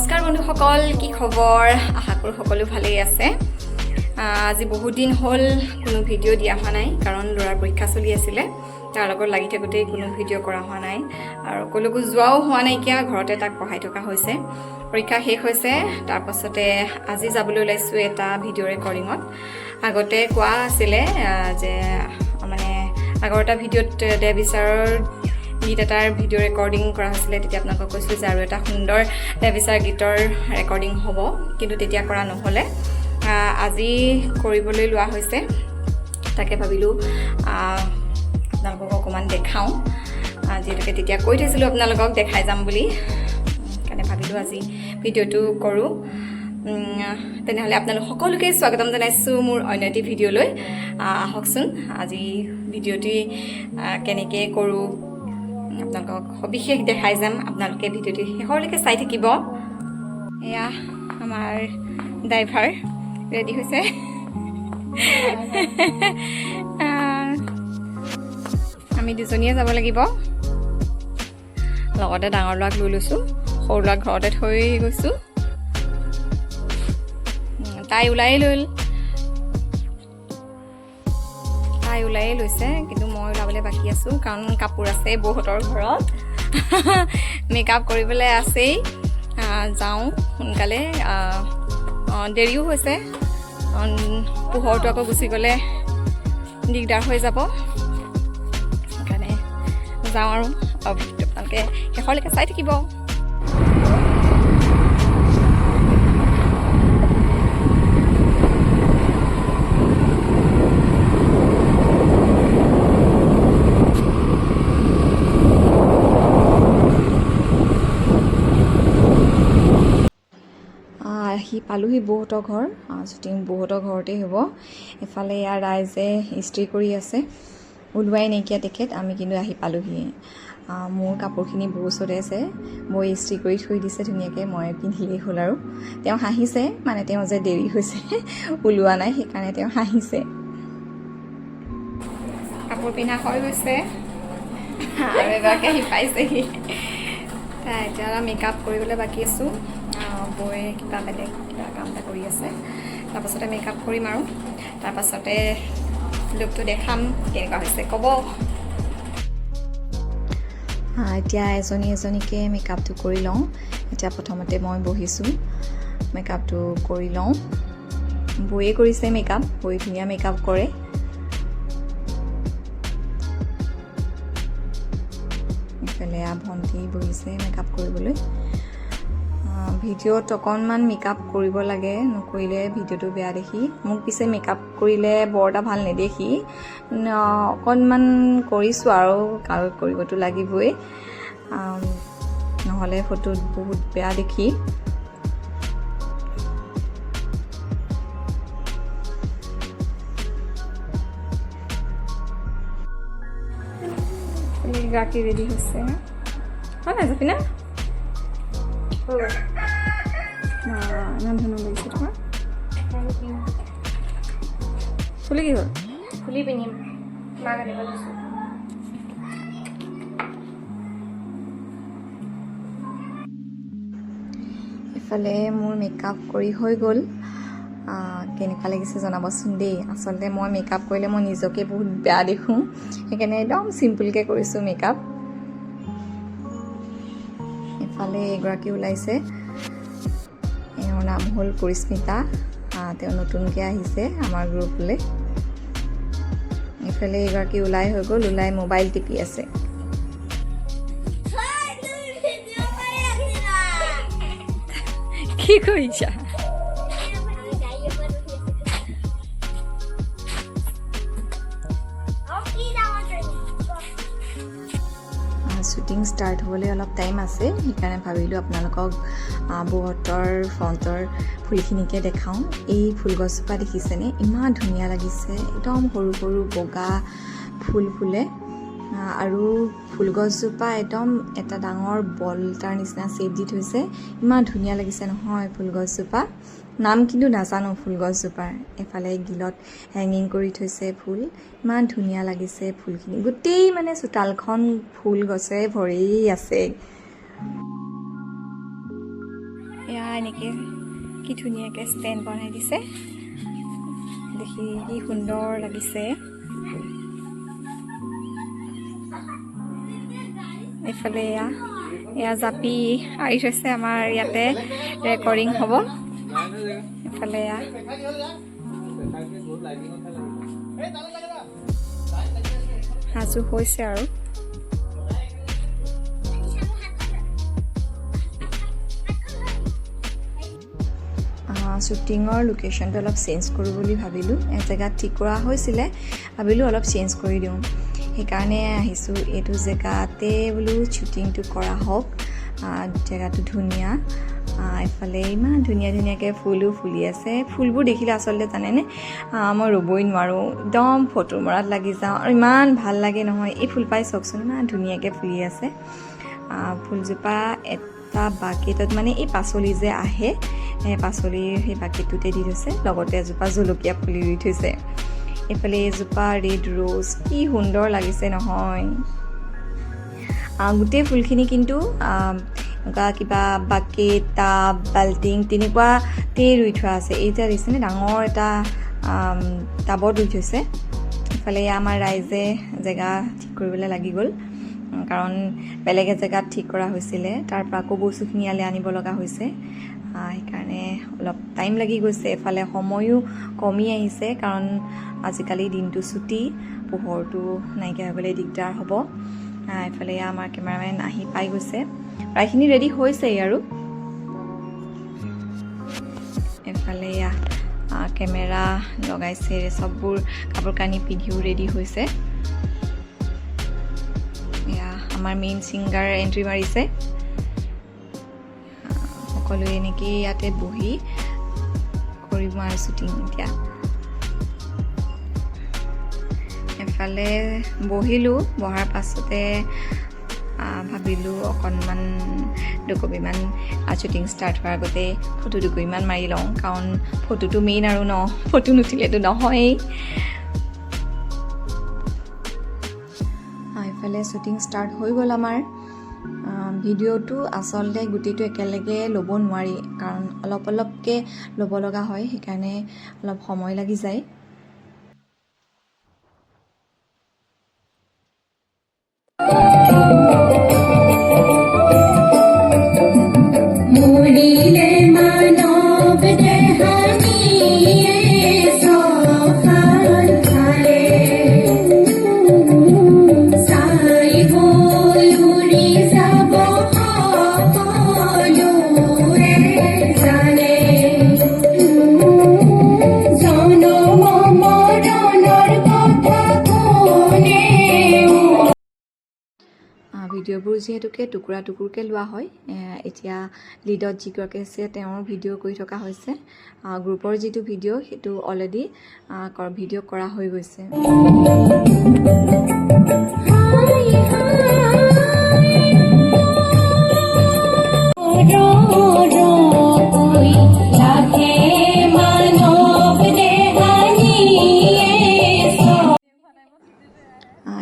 নমস্কাৰ বন্ধুসকল, কি খবৰ? আশা কৰোঁ সকলো ভালেই আছে। আজি বহুত দিন হ'ল কোনো ভিডিঅ' দিয়া হোৱা নাই, কাৰণ ল'ৰাৰ পৰীক্ষা চলি আছিলে। তাৰ লগত লাগি থাকোঁতেই কোনো ভিডিঅ' কৰা হোৱা নাই আৰু ক'লৈকো যোৱাও হোৱা নাইকিয়া, ঘৰতে তাক পঢ়াই থকা হৈছে। পৰীক্ষা শেষ হৈছে, তাৰপাছতে আজি যাবলৈ ওলাইছোঁ এটা ভিডিঅ' ৰেকৰ্ডিঙত। আগতে কোৱা আছিলে যে মানে আগৰ এটা ভিডিঅ'ত দেৱী ছাৰৰ গীত এটাৰ ভিডিঅ' ৰেকৰ্ডিং কৰা হৈছিলে, তেতিয়া আপোনালোকক কৈছিলোঁ যে আৰু এটা সুন্দৰ দেৱী ছাৰ গীতৰ ৰেকৰ্ডিং হ'ব, কিন্তু তেতিয়া কৰা নহ'লে। আজি কৰিবলৈ লোৱা হৈছে। তাকে ভাবিলোঁ আপোনালোকক অকণমান দেখাওঁ, যিহেতুকে তেতিয়া কৈ থৈছিলোঁ আপোনালোকক দেখাই যাম বুলি, সেইকাৰণে ভাবিলোঁ আজি ভিডিঅ'টো কৰোঁ। তেনেহ'লে আপোনালোক সকলোকে স্বাগতম জনাইছোঁ মোৰ অন্য এটি ভিডিঅ'লৈ। আহকচোন, আজি ভিডিঅ'টি কেনেকৈ কৰোঁ আপোনালোকক সবিশেষ দেখাই যাম। আপোনালোকে ভিডিঅ'টি শেষৰলৈকে চাই থাকিব। এয়া আমাৰ ড্ৰাইভাৰ ৰেডি হৈছে। আমি দুজনীয়ে যাব লাগিব, লগতে ডাঙৰ ল'ৰাক লৈ লৈছোঁ, সৰু ল'ৰাক ঘৰতে থৈ গৈছোঁ। তাই ওলাই ল'ল, তাই ওলায়ে লৈছে, কিন্তু মই ওলাবলৈ বাকী আছোঁ, কাৰণ কাপোৰ আছে বৌহঁতৰ ঘৰত, মেকআপ কৰিবলৈ আছেই। যাওঁ সোনকালে, দেৰিও হৈছে, কাৰণ পোহৰটো আকৌ গুচি গ'লে দিগদাৰ হৈ যাব। সেইকাৰণে যাওঁ আৰু ভিডিঅ'টো আপোনালোকে শেষলৈকে চাই থাকিব। আহি পালোহি বৌহঁতৰ ঘৰ। শ্বুটিং বৌহঁতৰ ঘৰতেই হ'ব। এফালে ইয়াৰ ৰাইজে ইস্ত্ৰি কৰি আছে, ওলোৱাই নাইকিয়া তেখেত, আমি কিন্তু আহি পালোহি। মোৰ কাপোৰখিনি বৌ ওচৰতে আছে, বৌ ইস্ত্ৰি কৰি থৈ দিছে ধুনীয়াকৈ, মই পিন্ধিলেই হ'ল আৰু। তেওঁ হাঁহিছে, মানে তেওঁ যে দেৰি হৈছে ওলোৱা নাই, সেইকাৰণে তেওঁ হাঁহিছে। কাপোৰ পিন্ধা হৈ গৈছে আৰু এগৰাকী আহি পাইছেহি। তাই এতিয়া মেকআপ কৰিবলৈ বাকী আছোঁ। বৌয়ে কিবা বেলেগ কিবা কাম এটা কৰি আছে, তাৰপাছতে মেকআপ কৰিম আৰু তাৰপাছতে লুকটো দেখাম কেনেকুৱা হৈছে ক'ব। এতিয়া এজনী এজনীকৈ মেকআপটো কৰি লওঁ। এতিয়া প্ৰথমতে মই বহিছোঁ, মেকআপটো কৰি লওঁ। বৌয়ে কৰিছে মেকআপ, বৌয়ে ধুনীয়া মেকআপ কৰে। ইফালে ভণ্টি বহিছে মেকআপ কৰিবলৈ। ভিডিঅ'ত অকণমান মেকআপ কৰিব লাগে, নকৰিলে ভিডিঅ'টো বেয়া দেখি। মোক পিছে মেকআপ কৰিলে বৰ এটা ভাল নেদেখি, অকণমান কৰিছোঁ আৰু, আৰু কৰিবতো লাগিবই, নহ'লে ফটোত বহুত বেয়া দেখি। এইগৰাকী ৰেডি হৈছে, হয় নাই জপিনা? ইমান ধুনীয়া লাগিছে তোমাৰ। ফুলি কি হ'ল? ফুলি পিন্ধিম, মাক আনিব দিছোঁ। ইফালে মোৰ মেকআপ কৰি হৈ গ'ল। কেনেকুৱা লাগিছে জনাবচোন দেই। আচলতে মই মেকআপ কৰিলে মই নিজকে বহুত বেয়া দেখোঁ, সেইকাৰণে একদম চিম্পুলকৈ কৰিছোঁ মেকআপ। ইফালে এগৰাকী ওলাইছে, এওঁৰ নাম হ'ল পৰিস্মিতা। তেওঁ নতুনকৈ আহিছে আমাৰ গ্ৰুপলৈ। ইফালে এগৰাকী ওলাই হৈ গ'ল, ওলাই মোবাইল টিপি আছে। কি কৰিছা? শ্বুটিং ষ্টাৰ্ট হ'বলৈ অলপ টাইম আছে, সেইকাৰণে ভাবিলোঁ আপোনালোকক বৌহঁতৰ ফ্ৰণ্টৰ ফুলখিনিকে দেখাওঁ। এই ফুলগছজোপা দেখিছেনে? ইমান ধুনীয়া লাগিছে, একদম সৰু সৰু বগা ফুল ফুলে। আৰু ফুলগছজোপা একদম এটা ডাঙৰ বল এটাৰ নিচিনা শ্বেপ দি থৈছে। ইমান ধুনীয়া লাগিছে নহয় ফুলগছজোপা, নাম কিন্তু নাজানো ফুলগছজোপাৰ। এফালে গিলত হেঙিং কৰি থৈছে ফুল, ইমান ধুনীয়া লাগিছে ফুলখিনি। গোটেই মানে চোতালখন ফুল গছেৰে ভৰি আছে। এয়া এনেকৈ কি ধুনীয়াকৈ ষ্টেণ্ড বনাই দিছে, দেখি কি সুন্দৰ লাগিছে। এইফালে এয়া এয়া জাপি আঁৰি থৈছে, আমাৰ ইয়াতে ৰেকৰ্ডিং হ'ব। এইফালে এয়া সাজু হৈছে আৰু। শ্বুটিঙৰ লোকেশ্যনটো অলপ চেঞ্জ কৰোঁ বুলি ভাবিলোঁ। এজেগাত ঠিক কৰা হৈছিলে, ভাবিলোঁ অলপ চেঞ্জ কৰি দিওঁ, সেইকাৰণে আহিছোঁ এইটো জেগাতে বোলো শ্বুটিংটো কৰা হওক। জেগাটো ধুনীয়া। এইফালে ইমান ধুনীয়া ধুনীয়াকৈ ফুলো ফুলি আছে। ফুলবোৰ দেখিলে আচলতে জানেনে মই ৰ'বই নোৱাৰোঁ, একদম ফটো মৰাত লাগি যাওঁ আৰু ইমান ভাল লাগে নহয়। এই ফুলপাই চাওকচোন, ইমান ধুনীয়াকৈ ফুলি আছে। ফুলজোপা এটা বাকেটত, মানে এই পাচলি যে আহে সেই পাচলিৰ সেই বাকেটটোতে দি থৈছে, লগতে এজোপা জলকীয়া পুলি ৰুই থৈছে। এইফালে এজোপা ৰেড ৰ'জ, কি সুন্দৰ লাগিছে নহয়। গোটেই ফুলখিনি কিন্তু এনেকুৱা কিবা বাকেট, টাব, বাল্টিং তেনেকুৱাতেই ৰুই থোৱা আছে। এই যে দেখিছেনে ডাঙৰ এটা টাবত ৰুই থৈছে। ইফালে আমাৰ ৰাইজে জেগা ঠিক কৰিবলৈ লাগি গ'ল, কাৰণ বেলেগ এজেগাত ঠিক কৰা হৈছিলে, তাৰপৰা আকৌ বস্তুখিনি ইয়ালৈ আনিব লগা হৈছে। সেইকাৰণে অলপ টাইম লাগি গৈছে। এফালে সময়ো কমি আহিছে, কাৰণ আজিকালি দিনটো চুটি, পোহৰটো নাইকিয়া হৈ গ'লে দিগদাৰ হ'ব। এইফালে আমাৰ কেমেৰামেন আহি পাই গৈছে, প্ৰায়খিনি ৰেডি হৈছেই আৰু। এইফালে কেমেৰা লগাইছে, চববোৰ কাপোৰ কানি পিন্ধিও ৰেডি হৈছে। এয়া আমাৰ মেইন ছিংগাৰ এণ্ট্ৰি মাৰিছে। সকলোৱে এনেকেই ইয়াতে বহি কৰিব আৰু শ্বুটিং। এতিয়া এফালে বহিলোঁ, বহাৰ পাছতে ভাবিলোঁ অকণমান দুকপিমান শ্বুটিং ষ্টাৰ্ট হোৱাৰ আগতে ফটো দুকপিমান মাৰি লওঁ, কাৰণ ফটোটো মেইন আৰু ন, ফটো নুঠিলেতো নহয়েই। এইফালে শ্বুটিং ষ্টাৰ্ট হৈ গ'ল আমাৰ। ভিডিঅ'টো আচলতে গোটেইটো একেলগে ল'ব নোৱাৰি, কাৰণ অলপ অলপকৈ ল'ব লগা হয়, সেইকাৰণে অলপ সময় লাগি যায়। ভিডিঅ'বোৰ যিহেতুকে টুকুৰা টুকুৰকৈ লোৱা হয়, এতিয়া লিডত যিগৰাকী আছে তেওঁৰ ভিডিঅ' কৰি থকা হৈছে। গ্ৰুপৰ যিটো ভিডিঅ' সেইটো অলৰেডি ভিডিঅ' কৰা হৈ গৈছে।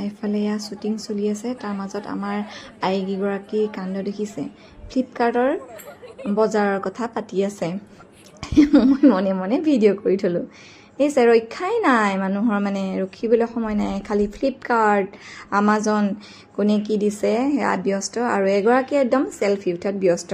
এইফালে এয়া শ্বুটিং চলি আছে, তাৰ মাজত আমাৰ আইগীগৰাকীৰ কাণ্ড দেখিছে, ফ্লিপকাৰ্টৰ বজাৰৰ কথা পাতি আছে। মই মনে মনে ভিডিঅ' কৰি থ'লোঁ। দেখিছে, ৰক্ষাই নাই মানুহৰ, মানে ৰখিবলৈ সময় নাই, খালি ফ্লিপকাৰ্ট, আমাজন কোনে কি দিছে সেয়াত ব্যস্ত, আৰু এগৰাকী একদম চেলফি উঠাত ব্যস্ত।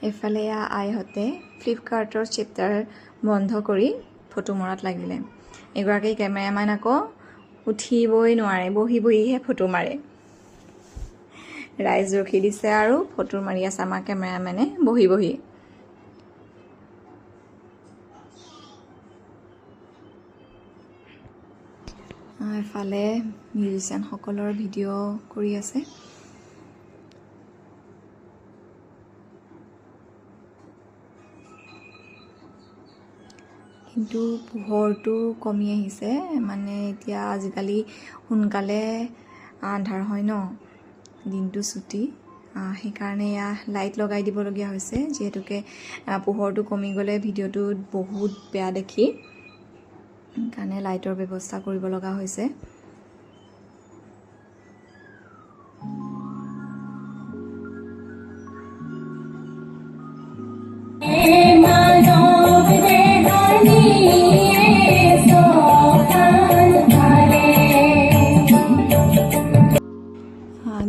এইফালে আইহঁতে ফ্লিপকাৰ্টৰ চেপ্টাৰ বন্ধ কৰি ফটো মৰাত লাগিলে। এগৰাকী কেমেৰামেন আকৌ উঠিবই নোৱাৰে, বহি বহিহে ফটো মাৰে। ৰাইজ ৰখি দিছে আৰু ফটো মাৰি আছে আমাৰ কেমেৰামেনে বহি বহি। এফালে মিউজিচিয়ানসকলৰ ভিডিঅ' কৰি আছে। কিন্তু পোহৰটো কমি আহিছে। মানে এতিয়া আজিকালি সোনকালে আন্ধাৰ হয় ন, দিনটো চুটি, সেইকাৰণে এয়া লাইট লগাই দিবলগীয়া হৈছে, যিহেতুকে পোহৰটো কমি গ'লে ভিডিঅ'টোত বহুত বেয়া দেখি, সেইকাৰণে লাইটৰ ব্যৱস্থা কৰিব লগা হৈছে।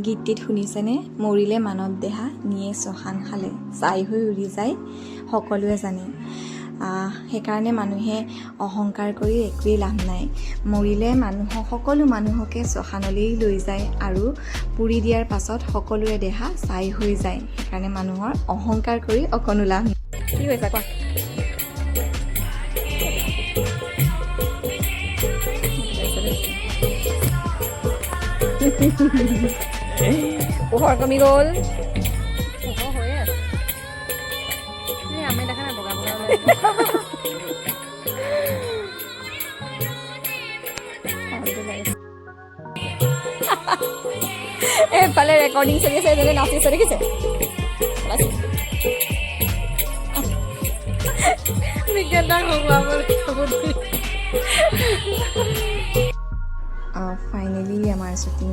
গীতটিত শুনিছেনে, মৰিলে মানৱ দেহা নিয়ে শ্মশান খালে, ছাই হৈ উৰি যায় সকলোৱে জানে। সেইকাৰণে মানুহে অহংকাৰ কৰি একোৱেই লাভ নাই। মৰিলে মানুহক, সকলো মানুহকে শ্মশানলৈ লৈ যায় আৰু পুৰি দিয়াৰ পাছত সকলোৰে দেহা ছাই হৈ যায়। সেইকাৰণে মানুহৰ অহংকাৰ কৰি অকণো লাভ নাই। কি কৈছা কোৱা? পোহৰ কমি গ'ল। পোহৰ হৈয়ে আছে। এই আমি দেখা নাই, বগা বগা ওলাইছে। এইফালে ৰেকৰ্ডিং চলি আছে, এজনে নাচিছে, দেখিছে? ওলাইছে। বিজ্ঞান হগুৱাবলৈ বহুত। ফাইনেলি আমাৰ শ্বুটিং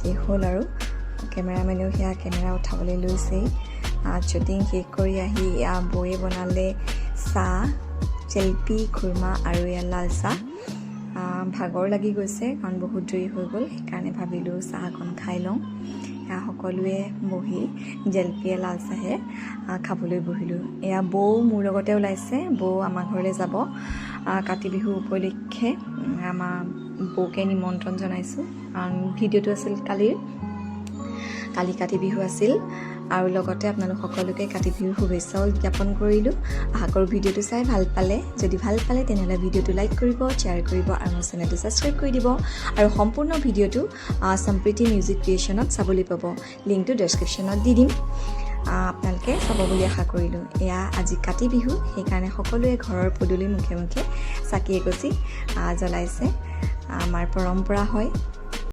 শেষ হ'ল আৰু কেমেৰামেনেও সেয়া কেমেৰা উঠাবলৈ লৈছেই। শ্বুটিং শেষ কৰি আহি এয়া বৌয়ে বনালে চাহ, জেলেপি, খুৰমা আৰু এয়া লাল চাহ। ভাগৰ লাগি গৈছে, কাৰণ বহুত দেৰি হৈ গ'ল, সেইকাৰণে ভাবিলোঁ চাহ অকণ খাই লওঁ। এয়া সকলোৱে বহি জেলেপিয়ে লাল চাহে খাবলৈ বহিলোঁ। এয়া বৌ মোৰ লগতে ওলাইছে, বৌ আমাৰ ঘৰলৈ যাব। কাতি বিহু উপলক্ষে আমাৰ বৌকে নিমন্ত্ৰণ জনাইছোঁ, কাৰণ ভিডিঅ'টো আছিল কালিৰ, কালি কাতি বিহু আছিল। আৰু লগতে আপোনালোক সকলোকে কাতি বিহুৰ শুভেচ্ছাও জ্ঞাপন কৰিলোঁ। আশা কৰোঁ ভিডিঅ'টো চাই ভাল পালে। যদি ভাল পালে, তেনেহ'লে ভিডিঅ'টো লাইক কৰিব, শ্বেয়াৰ কৰিব আৰু মোৰ চেনেলটো ছাবস্ক্ৰাইব কৰি দিব। আৰু সম্পূৰ্ণ ভিডিঅ'টো সম্প্ৰীতি মিউজিক ক্ৰিয়েশ্যনত চাবলৈ পাব, লিংকটো ডেছক্ৰিপশ্যনত দি দিম, আপোনালোকে চাব বুলি আশা কৰিলোঁ। এয়া আজি কাতি বিহু, সেইকাৰণে সকলোৱে ঘৰৰ পদূলি মুখে মুখে চাকি এগছি জ্বলাইছে। আমাৰ পৰম্পৰা হয়।